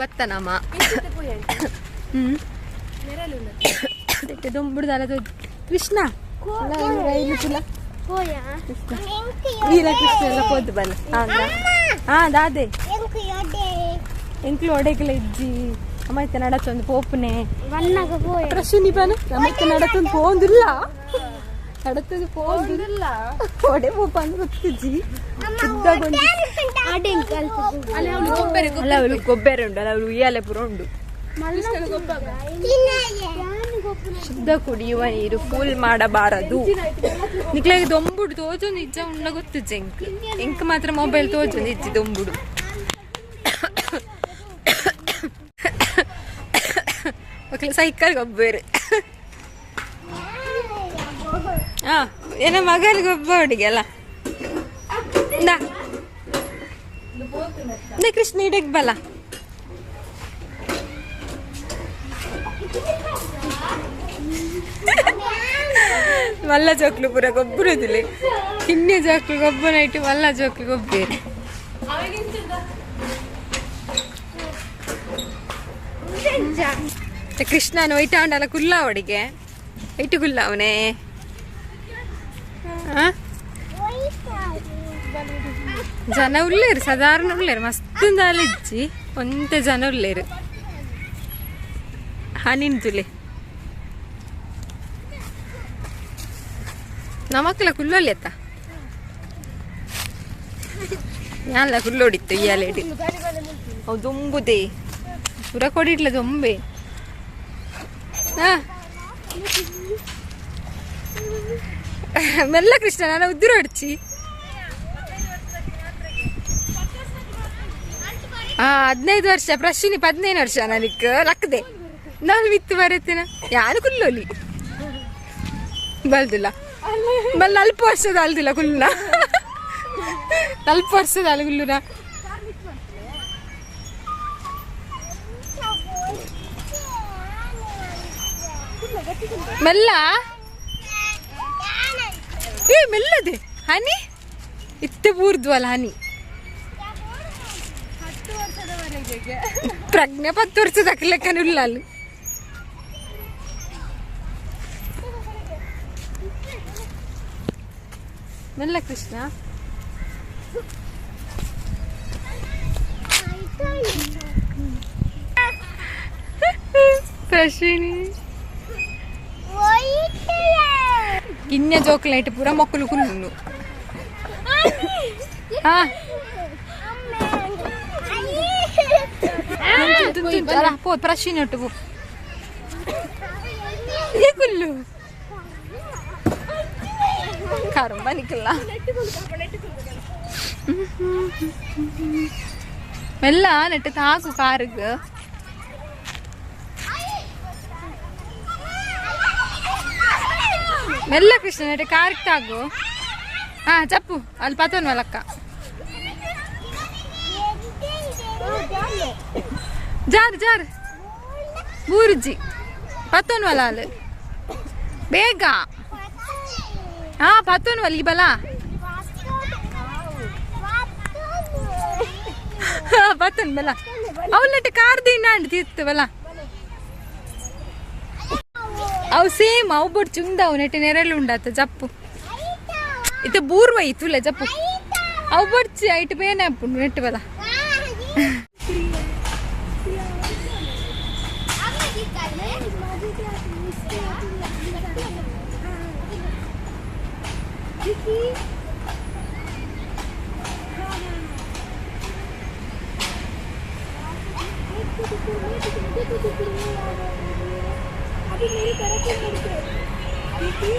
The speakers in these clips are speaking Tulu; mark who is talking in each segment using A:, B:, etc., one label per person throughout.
A: ಬತ್ತನಮ್ಮ ದೊಂಬುಡ್ದಲ್ಲ ಕೃಷ್ಣ ಇಲ್ಲ ಕೃಷ್ಣ ಎಲ್ಲ ಪೋದು ಬಲ್ಲ. ಹಾ ದಾದೆ ಎಂಕ್ಲು ಒಡೆಗ್ಲ ಇಜ್ಜಿ ಅಮ್ಮೈತೆ ನಡತೊಂದು ಪೋಪುನೆ ಪ್ರಶ್ನೆ ಬನ ನಮ್ಮೈತೆ ನಡತೊಂದು ಪೋಂದಿಲ್ಲ ನಡತೊಂದು ಪೋಂದಿಲ್ಲ ಒಡೆ ಪೋಪ ಅಂದ್ ಗೊತ್ತಿಜ್ಜಿ. ಅಲ್ಲ ಅವಳು ಗೊಬ್ಬರ ಉಂಡು ಅಲ್ಲ ಅವಳು ಉಯ್ಯಾಲೆ ಪೂರ ಉಂಡು. ಶುದ್ಧ ಕುಡಿಯುವ ನೀರು ಫುಲ್ ಮಾಡಬಾರದು. ನಿಕ್ಲಾಗ ದೊಂಬುಡು ತೋಜೊಂದು ಇಜ್ಜ ಉಂಡ ಗೊತ್ತಿಜ್ಜ ಎಂಕ್ ಎಂಕ್ ಮಾತ್ರ ಮೊಬೈಲ್ ತೋಜೊಂದು ಇಜ್ಜಿ ದೊಂಬುಡು. ಸೈಕಲ್ ಗೊಬ್ಬೇರು. ಹಾ ಏನ ಮಗನಿಗೆ ಗೊಬ್ಬ ಹುಡುಗಿ ಅಲ್ಲ. ಕೃಷ್ಣ ಇಡಕ್ ಬಲ. ಮಲ್ಲ ಜೋಕ್ಲು ಪೂರ ಗೊಬ್ಬರದಿಲ್ಲ ಕಿನ್ನೆ ಜೋಕ್ಲು ಗೊಬ್ಬರ ಇಟ್ಟು ಮಲ್ಲ ಜೋಕ್ಲು ಗೊಬ್ಬೇರು. ಕೃಷ್ಣನ ಒಯ್ಟ ಉಂಡಲ್ಲ ಕುಲ್ಲ ಅವಡಿಗೆ ಐಟು ಕುಲ್ಲ ಅವನೇ. ಜನ ಉಳ್ಳೇರು ಸಾಧಾರಣ ಉಳ್ಳೇರು ಮಸ್ತ್ ಇಜ್ಜಿ ಒಂತೆ ಜನ ಉಳ್ಳೇರು. ಹನಿಂತುಲೆ ನಮಕ್ಲ ಕುಲ್ಲೊಲ್ಲಿ ಅತ್ತ ಯಾನ್ಲ ಕುಲ್ಲೋಡಿತ್ತು ಇಯಾಲೇಡಿ ಅವು ದೊಂಬುದೇ ಪೂರ ಕೊಡಿಡ್ಲ ದೊಂಬೆ. ಹಾ ಮೆಲ್ಲ ಕೃಷ್ಣ ನಾನು ಉದ್ದಿರ ಹೊಡ್ಚಿ. ಹಾ 15 ವರ್ಷ ಪ್ರಶ್ನಿ 15 ವರ್ಷ ನನಗೆ ಲಕ್ಕದೆ ನಾನು ವಿತ್ತು ಬರತ್ತೇನ ಯಾರು ಕುಲ್ಲೊಲಿ ಬಲ್ದಿಲ್ಲ ಬಲ್ ಅಲ್ಪ ವರ್ಷದ ಅಲ್ದಿಲ್ಲ ಕುಲ್ಲುನ ಅಲ್ಪ ವರ್ಷದ ಅಲ್ಲ ಕುಲ್ಲುನ. ಮೆಲ್ಲ ಏ ಮೆಲ್ಲದೆ ಹನಿ ಇತ್ತೆ ಬೂರ್ದ್ವಲ್ಲ ಹನಿ ಪ್ರಜ್ಞೆ 10 ವರ್ಷದ ಲೆಕ್ಕನಿಲ್ಲ ಅಲ್ಲಿ. ಮೆಲ್ಲ ಕೃಷ್ಣ ಪ್ರಶ್ನಿ ಕಿನ್ನೆ ಜೋಕ್ಲೈಟ್ ಪೂರ ಮೊಕ್ಕಲು ಕುಲ್ಲು. ಹಾ ಪೋ ಪ್ರಶ್ನೆ ಒಟ್ಟು ಪೋ ಕುಲ್ಲು ಕರ್ಮ ನಿಕ್ಕಲ್ಲ. ಮೆಲ್ಲ ನೆಟ್ಟು ತಾಕು ಕಾರುಗ್. ಮೆಲ್ಲ ಕೃಷ್ಣ ನೆಟ್ಟು ಕಾರಿಗೆ ತಾಗು. ಹಾ ಚಪ್ಪು ಅಲ್ಲಿ ಪತೋನ್ ಲಕ್ಕ ಜಾರ್ ಜಾರ್ ಬೂರ್ಜಿ ಪತ್ತೋನ್ವಲ್ಲ ಅಲ್ಲಿ ಬೇಗ. ಹಾ ಪತ್ತೋನ್ವಲ್ಲ ಈ ಬಲ ಪತ್ತನ್ ಬಲ ಅವಳಟ್ಟು ಕಾರ್ ತಿಂಡ ತಿತ್ತು ಬಲ ಅವು ಸೇಮ್ ಅವು ಬೊಡ್ಚಿ ಉಂದವು ನೆಟ್ಟು ನೆರಳು ಉಂಡಾತ ಜಪ್ಪು ಇತ್ತೆ ಬೂರ್ವ ಇತ್ತುಲ್ಲ ಜಪ್ಪು ಅವು ಬೊಡ್ಚಿ ಐಟ್ ಬೇನೆ ಅಪ್ಪುಂಡು ನೆಟ್ಟು ಬಲ.
B: अभी मेरी तरफ ही मुड़ के दीदी।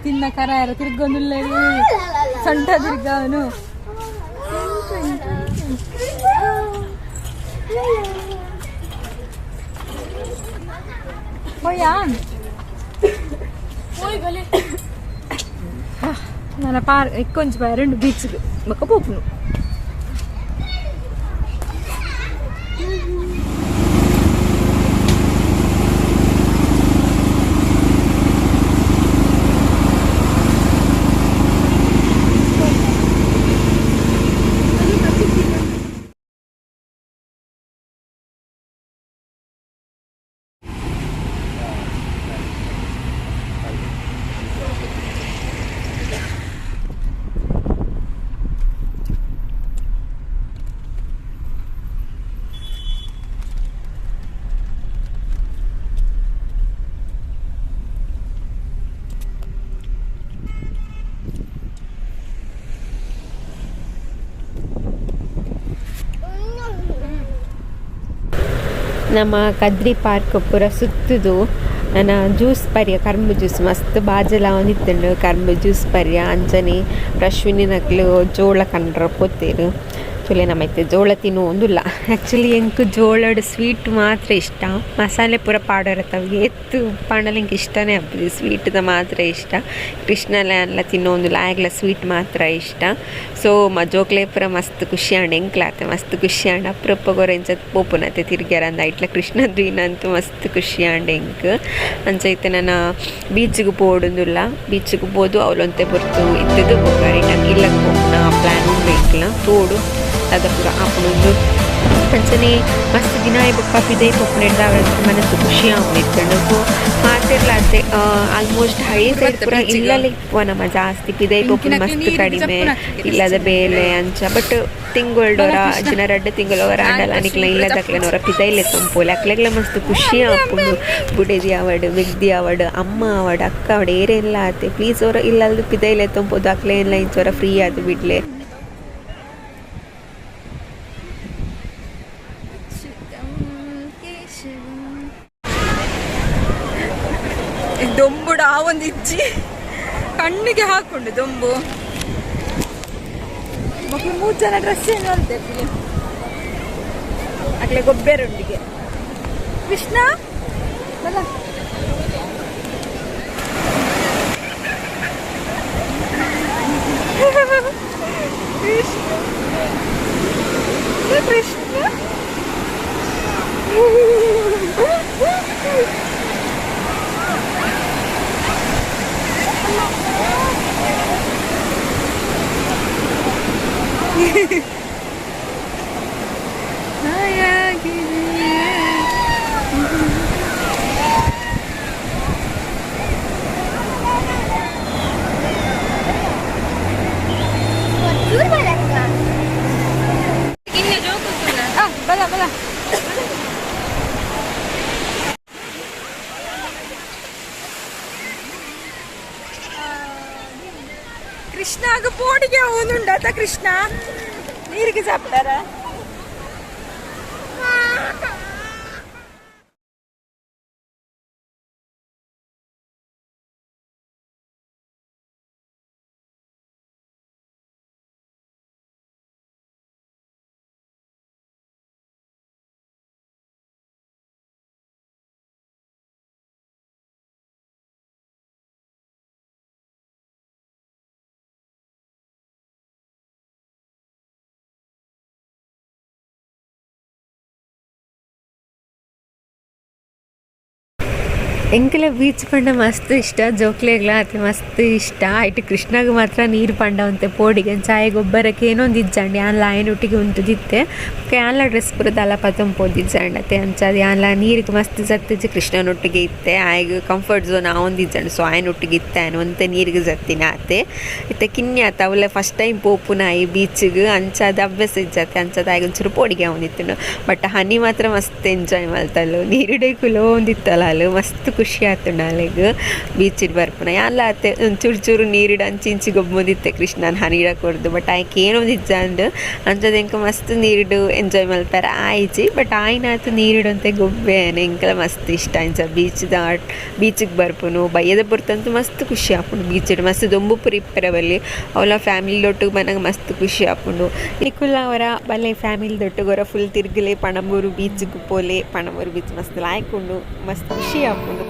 A: ತಿನ್ನ ಕರ ಯಾರ ತಿರ್ಗೊಂದಿಲ್ಲ, ಸೊಂಟ ತಿರ್ಗವನು. ನನ್ನ ಪಾರ್ ಎಕ್ಕೊಂಚು ಬಾಯರುಂಡು ಬೀಚ್ಗೆ ಬೊಕ್ಕ ಪೋಪುನು.
C: ನಮ್ಮ ಕದ್ರಿ ಪಾರ್ಕ್ ಪೂರ ಸುತ್ತುದು ನನ್ನ ಜ್ಯೂಸ್ ಪರ್ಯ, ಕರ್ಂಬು ಜ್ಯೂಸ್ ಮಸ್ತ್ ಬಾಜೆಲ ಒಂದಿತ್ತುಂಡು. ಕರ್ಂಬು ಜ್ಯೂಸ್ ಪರ್ಯ ಅಂಚನೆ ಪ್ರಶ್ವಿನಿನಕ್ಲು ಜೋಳ ಕಂಡ್ರ ಪೋತೇರು. ತುಲೆ ನಮ್ಮ ಇತ್ತೆ ಜೋಳ ತಿನ್ನುವೊಂದುಲ್ಲ. ಆ್ಯಕ್ಚುಲಿ ಎಂಕ್ ಜೋಳಡ್ ಸ್ವೀಟ್ ಮಾತ್ರ ಇಷ್ಟ, ಮಸಾಲೆ ಪೂರ ಪಾಡೊರತ್ತವು ಏತ್ ಪಾಂಡಲ ಎಂಕ್ ಇಷ್ಟನೇ ಆಪುಜಿ, ಸ್ವೀಟ್ದ ಮಾತ್ರ ಇಷ್ಟ. ಕೃಷ್ಣಲ ಅನ್ಲ ತಿನ್ನೊಂದುಲ್ಲ, ಆಯ್ಗ್ಲ ಸ್ವೀಟ್ ಮಾತ್ರ ಇಷ್ಟ. ಸೊ ಜೋಕ್ಲೆ ಪೂರ ಮಸ್ತ್ ಖುಷಿ ಆಂಡ್, ಎಂಕ್ಲಾತೆ ಮಸ್ತ್ ಖುಷಿ ಆಂಡ್. ಅಪ್ರೂಪಗೊರ ಇಂಚ ಪೋಪುನತೆ ತಿರ್ಗ್ಯಾರ ಅಂದ್ ಐಟ್ಲ ಕೃಷ್ಣ ದ್ವೀನಂತೂ ಮಸ್ತ್ ಖುಷಿ ಆಂಡ್ ಎಂಕ್. ಅಂಚ ಇತ್ತೆ ನನ ಬೀಚ್ಗೆ ಪೋಡುಂದುಲ್ಲ, ಬೀಚ್ಗೆ ಪೋದು ಅವಲೊಂತೆ ಪೊರ್ತು ಇತ್ತದು ಬೊಕ್ಕ ರಿಟರ್ನ್ ಇಲ್ಲಗ್ ಪೋಪುನ ಪ್ಲಾನ್ ಉಂಡು ಎಂಕ್ಲ. ತೋಡು ದಾದ ಪೂರ ಆಪುಂಡು. ಅಂಚನೆ ಮಸ್ತ್ ದಿನ ಬೊಕ್ಕ ಪಿದೈ ಪೋಪುನೆಡ್ದ್ ಮನಸ್ಸು ಖುಷಿ ಆವೊಂದಿತ್ತುಂಡು. ಸೊ ಮಾತೆರ್ಲ ಅತೆ ಆಲ್ಮೋಸ್ಟ್ ಹಳ್ಳಿ ಸೈಡ್ ಪೂರ ಇಲ್ಲಲೆ ಇಪ್ಪುವ ನಮ ಜಾಸ್ತಿ, ಪಿದೈ ಪೋಪುನ ಮಸ್ತ್ ಕಡಿಮೆ ಇಲ್ಲದ ಬೇಲೆ ಅಂಚ. ಬಟ್ ತಿಂಗೊಳ್ಡೊರ ಜಿನ ರಡ್ಡ್ ತಿಂಗಳೊರ ಆಂಡಲ ನಿಕ್ಲ ಇಲ್ಲದಕ್ಲೆನೊರ ಪಿದೈಲೆ ತಂಪೋಲೆ ಅಕ್ಲೆಗ್ಲ ಮಸ್ತ್ ಖುಷಿ ಆಪುಂಡು. ಬುಡೆದಿ ಆವಡ್, ಮೆಗ್ದಿ ಆವಡ್, ಅಮ್ಮ ಆವಡ್, ಅಕ್ಕ ಆವಡ್, ಏರೆಲ್ಲ ಆತೆ ಪ್ಲೀಸ್ ಒರ ಇಲ್ಲಲ್ದು ಪಿದೈಲೆ ತಂಪೋದು ಅಕ್ಲೆನ್ಲ ಇಂಚೊರ ಫ್ರೀ ಆದ್ ಬಿಡ್ಲೆ.
A: ದೊಂಬುಡ ಆ ಒಂದು ಇಜ್ಜಿ ಕಣ್ಣಿಗೆ ಹಾಕೊಂಡು ದೊಂಬು. ಮಕ್ಕಳು ಮೂರು ಜನ ಡ್ರೆಸ್ ಏನು ಅಲ್ದೆ ಅಕ್ಲೆ ಗೊಬ್ಬೆರೊಂದಿಗೆ. ಕೃಷ್ಣ ಬಲ ಕೃಷ್ಣ ಕೃಷ್ಣ. ಬಲ ಬಲ. ಕೃಷ್ಣಾಗ ಪೋಡಿಗೆ ಅವನುಂಡತ ಕೃಷ್ಣ ನೀರಿಗೆ ಸಾಪ್ತಾರ.
C: ಎಂಕಲ ಬೀಚ್ ಪಂಡ ಮಸ್ತ್ ಇಷ್ಟ, ಜೋಕ್ಲೆಗ್ಲ ಅತೆ ಮಸ್ತ್ ಇಷ್ಟ. ಐಟ್ ಕೃಷ್ಣಗ್ ಮಾತ್ರ ನೀರು ಪಂಡ ಒಂತೆ ಪೋಡಿಗೆ ಚಾಯ್ ಗೊಬ್ಬರಕ್ಕೆ ಏನೊಂದು ಇಜ್ಜಂಡಿ ಆನ್ಲ ಆಯನೊಟ್ಟಿಗೆ ಉಂತುದಿತ್ತೆ. ಬೊಕ್ಕ ಯಾನ್ಲ ಡ್ರೆಸ್ ಪೂರ ದಾಲ ಪತೊಂಪೋದಿಜ್ಜಂಡ್ ಅತೆ ಅಂಚಾದ್ ಯಾನ್ಲ ನೀರಿಗೆ ಮಸ್ತ್ ಜತ್ತಿಜ್ಜಿ ಕೃಷ್ಣನೊಟ್ಟಿಗೆ ಇತ್ತೆ. ಆಯಗ್ ಕಂಫರ್ಟ್ ಝೋನ್ ಆವೊಂದು ಇಜ್ಜಂಡ್, ಸೊ ಆಯನೊಟ್ಟಿಗೆ ಇತ್ತೆ ಆಯನ್ ಒಂತೆ ನೀರಿಗೆ ಜತ್ತಿನ ಆತೆ. ಇತ್ತೆ ಕಿನ್ನಿ ಆತ ಅವಲೆ ಫಸ್ಟ್ ಟೈಮ್ ಪೋಪುನ ಈ ಬೀಚಿಗೆ, ಅಂಚಾದ್ ಅಭ್ಯಾಸ ಇಜ್ಜತೆ, ಅಂಚಾದ್ ಆಯಗ್ ಒಂಚೂರು ಪೋಡಿಗೆ ಆವೊಂದಿತ್ತುಂಡು. ಬಟ್ ಹನಿ ಮಾತ್ರ ಮಸ್ತ್ ಎಂಜಾಯ್ ಮಲ್ತಲು, ನೀರುಡೆ ಕುಲೋಂದಿತ್ತಲ್ಲ ಅಲು ಮಸ್ತ್ ಖುಷಿ ಆತುಂಡು ಅಲೆಗ್ ಬೀಚಿಡ್ ಬರ್ಪುನ. ಯಾನ್ಲ ಆತೆ ಚೂರು ಚೂರು ನೀರಿಡ್ ಅಂಚಿ ಇಂಚಿ ಗೊಬ್ಬೊಂದಿತ್ತೆ ಕೃಷ್ಣನ್ ಹನೀಡ ಕೊರ್ದು, ಬಟ್ ಆಯೆ ಕೇನೊಂದಿಜ್ಜಾಂಡ್. ಅಂಚದ ಎಂಕ್ ಮಸ್ತ್ ನೀರಿಡ್ ಎಂಜಾಯ್ ಮಲ್ಪೆರೆ ಆಯಿಜಿ, ಬಟ್ ಆಯಿನಾತ್ ನೀರಿಡ್ ಒಂತೆ ಗೊಬ್ಬೆ ಎಂಕ್ಲ ಮಸ್ತ್ ಇಷ್ಟ ಇಂಚ ಬೀಚ್ದ ಬೀಚಿಗೆ ಬರ್ಪುನು. ಬಯ್ಯದ ಪೊರ್ತಂತೂ ಮಸ್ತ್ ಖುಷಿ ಆಪುಂಡು ಬೀಚಿಡ್, ಮಸ್ತ್ ದೊಂಬು ಪೂರ ಇಪ್ಪೆರೆ ಬಲ್ಲಿ, ಅವ್ಲ ಫ್ಯಾಮಿಲಿ ದೊಟ್ಟುಗು ಬನ್ನಗ ಮಸ್ತ್ ಖುಷಿ ಆಪುಂಡು. ನಿಕುಲ ಅವರ ಬಲ್ಲೆ ಫ್ಯಾಮಿಲಿ ದೊಟ್ಟುಗು ಒರ ಫುಲ್ ತಿರ್ಗಲೆ ಪಣಂಬೂರು ಬೀಚ್ಗ್ ಪೋಲೆ. ಪಣಂಬೂರು ಬೀಚ್ ಮಸ್ತ್ ಲಾಯ್ಕ್ ಉಂಡು, ಮಸ್ತ್ ಖುಷಿ ಆಪುಂಡು.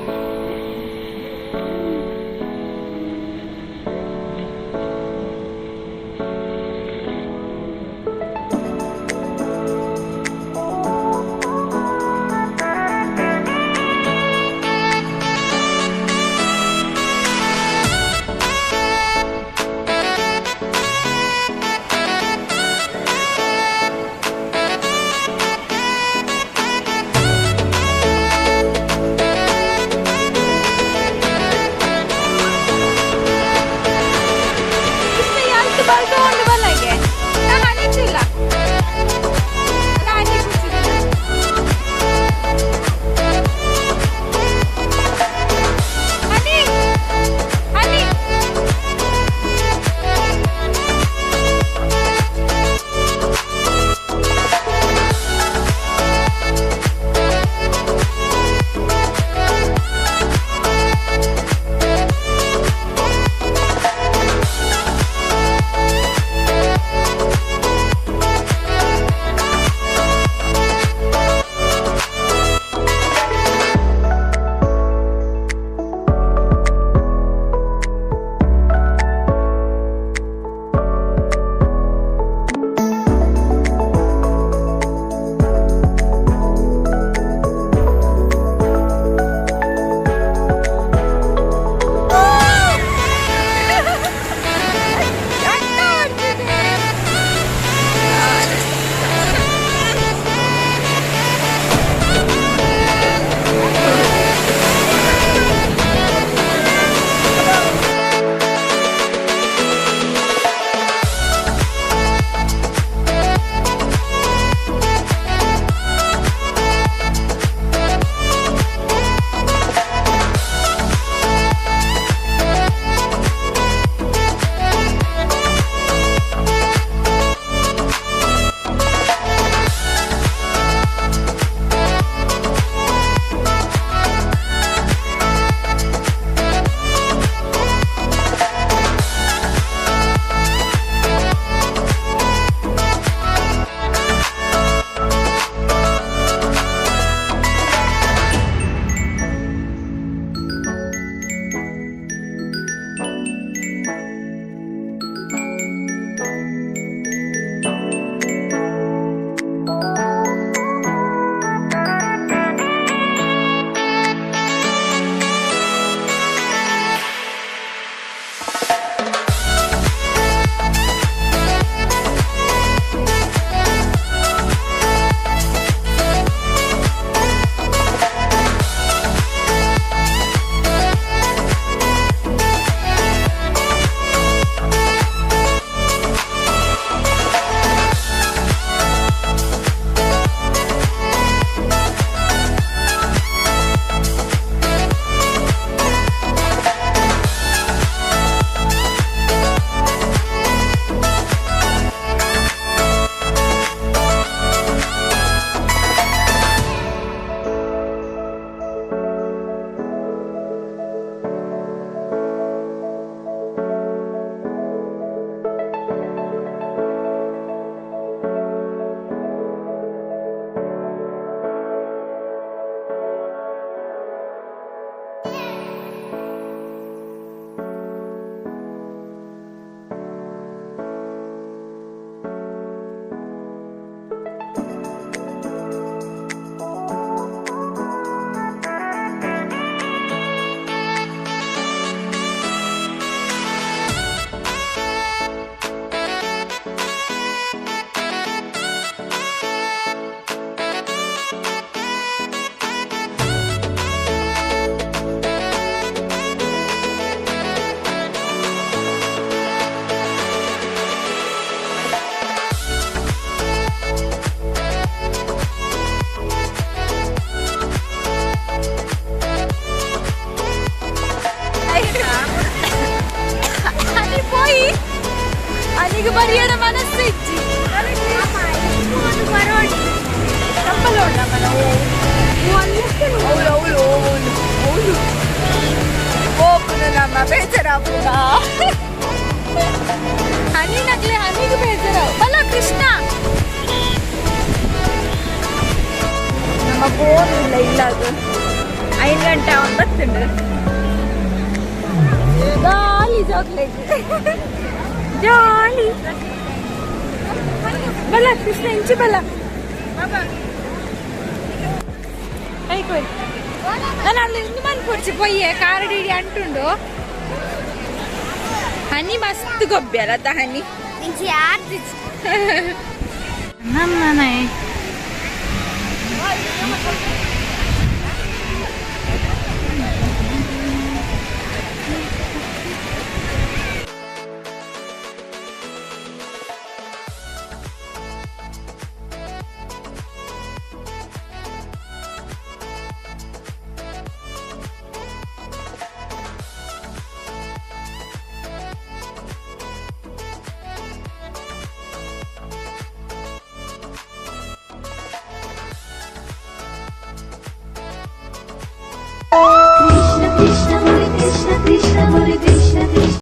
A: ಬೇಜಾರಾಪುಂಡ ಹನಿ ನಕ್ಲೆ ಹನಿಗೆ ಬೇಜಾರ ಬಲ ಕೃಷ್ಣ. ನಮ್ಮ ಫೋನ್ ಇಲ್ಲ ಇಲ್ಲ, ಅದು 5 ಗಂಟೆ ಅವನು ಬತ್ತುಂಡು. ಜಾಲಿ ಚಾಕ್ಲೇಟ್ ಜಾಲಿ. ಬಲ ಕೃಷ್ಣ, ಇಂಚಿ ಬಲ. ಐಕೋಯ್ ನಾನು ಅಲ್ಲಿ ಇಂದು ಮನ್ಪೊಡ್ಚಿ ಪೊಯ್ಯೆ ಕಾರಡಿ ಇಡಿ ಅಂಟುಂಡು. ಹನಿ ಮಸ್ತ್ ಗೊಬ್ಬಿ ಅಲ್ಲ ಹನಿ.
B: ಇಂಚಿ ಆರ್ತಿಜಿ.
A: ನಮ್ಮನೆ.